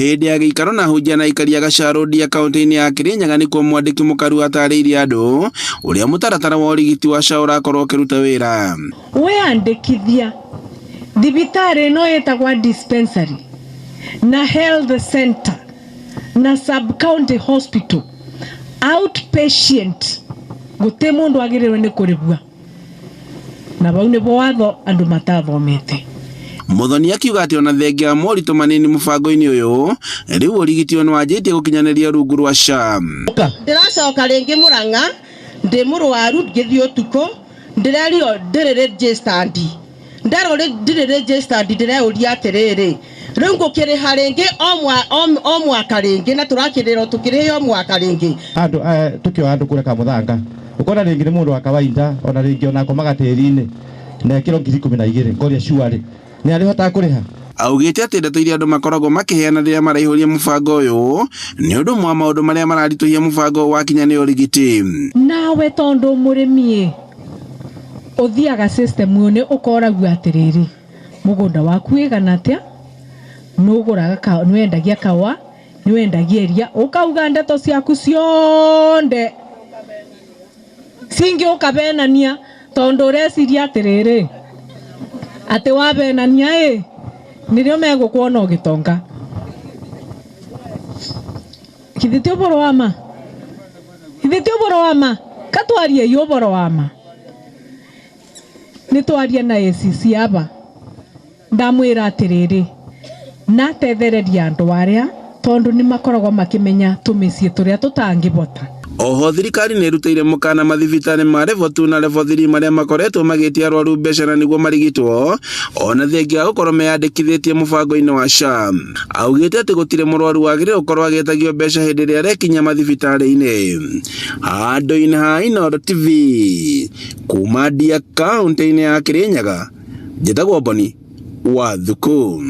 Hĩndĩ ya gĩikaro na hunjia na aikari a Gacharũ Ndia kaunti-inĩ ya Kirinyaga nĩkuo mwandĩki mũkaru atarĩirie andũ ũrĩa mũtaratara wa ũrigiti wa SHA ũrakorwo ũkĩruta wĩra. Weyandĩkithia thibitarĩ ĩno ĩtagwa dispensary na health center na sub county hospital outpatient gũtĩ mũndũ agĩrĩirwo nĩ kũrĩhua na vau nĩvo watho andũ matathomete. Muthoni akiuga atĩ ona thengia wa moritũ manini mũbango-inĩ ũyũ, rĩu ũrigiti ũyũ nĩwanjĩtie gũkinyanĩria rungu rwa SHA. Ndĩracoka rĩngĩ Mũrang'a ndĩ mũrwaru ngĩthiĩ ũtukũ ndĩrerio ndĩrĩ registered nderwo ndirĩ registered ndĩreuria atĩrĩrĩ rĩu ngũkĩrĩha rĩngĩ o mwaka rĩngĩ na tũrakĩrĩrwo tũkĩrĩhe o mwaka rĩngĩ. Andũ tũkĩoya andũ kũrĩa Kamũthanga ũkona rĩngĩ nĩ mũndũ wa kawaida ona rĩngĩ ona akomaga tĩri-inĩ na ekĩrwo 12,000 ngoria cuarĩ nĩ arĩhotaga kũrĩha. Augĩte atĩ ndeto iria andũ makoragwo makĩheana rĩrĩa maraihũria mũbango ũyũ nĩ ũndũ ũmwe wa maũndũ marĩa mararitũhia mũbango ũyũ wakinya nĩ ũrigiti. Nawe tondũ mũrĩmi ũthiaga system ũyũ nĩ ũkoragwo atĩrĩrĩ mũgũnda waku wĩgana atĩa, nĩũgũraga nĩwendagia kaũa, nĩwendagia iria, ũkauga ndeto ciaku cionde cingĩ ũkabenania tondũ ũreciria atĩrĩrĩ atĩ wabenania ĩ nĩrĩo megũkuona ũgĩtonga. Githĩ ti ũboro wa ma? Githĩ ti ũboro wa ma? Katwariei ũboro wa ma. Nĩtwaria na ACC aba ndamwĩra atĩrĩrĩ natethereria andũ arĩa tondũ nĩmakoragwo makĩmenya tũmĩciĩ tũrĩa tũtangĩbota. Oho thirikari nĩ ĩrutĩire mũkana mathibitarĩ ma level 2 na level 3 marĩa makoretwo magĩtia arwaru mbeca na nĩguo marigitwo ona thengia wa gũkorwo meyandĩkithĩtie mũbango-inĩ wa SHA. Augĩte atĩ gũtirĩ mũrwaru wagĩrĩirwo gũkorwo agĩtagio mbeca hĩndĩ ĩrĩa arekinyia mathibitarĩ-inĩ. Handũ-inĩ ha Inooro TV kuma Ndia kaunti-inĩ ya Kirinyaga, njĩtagwo Boni wa Thuku.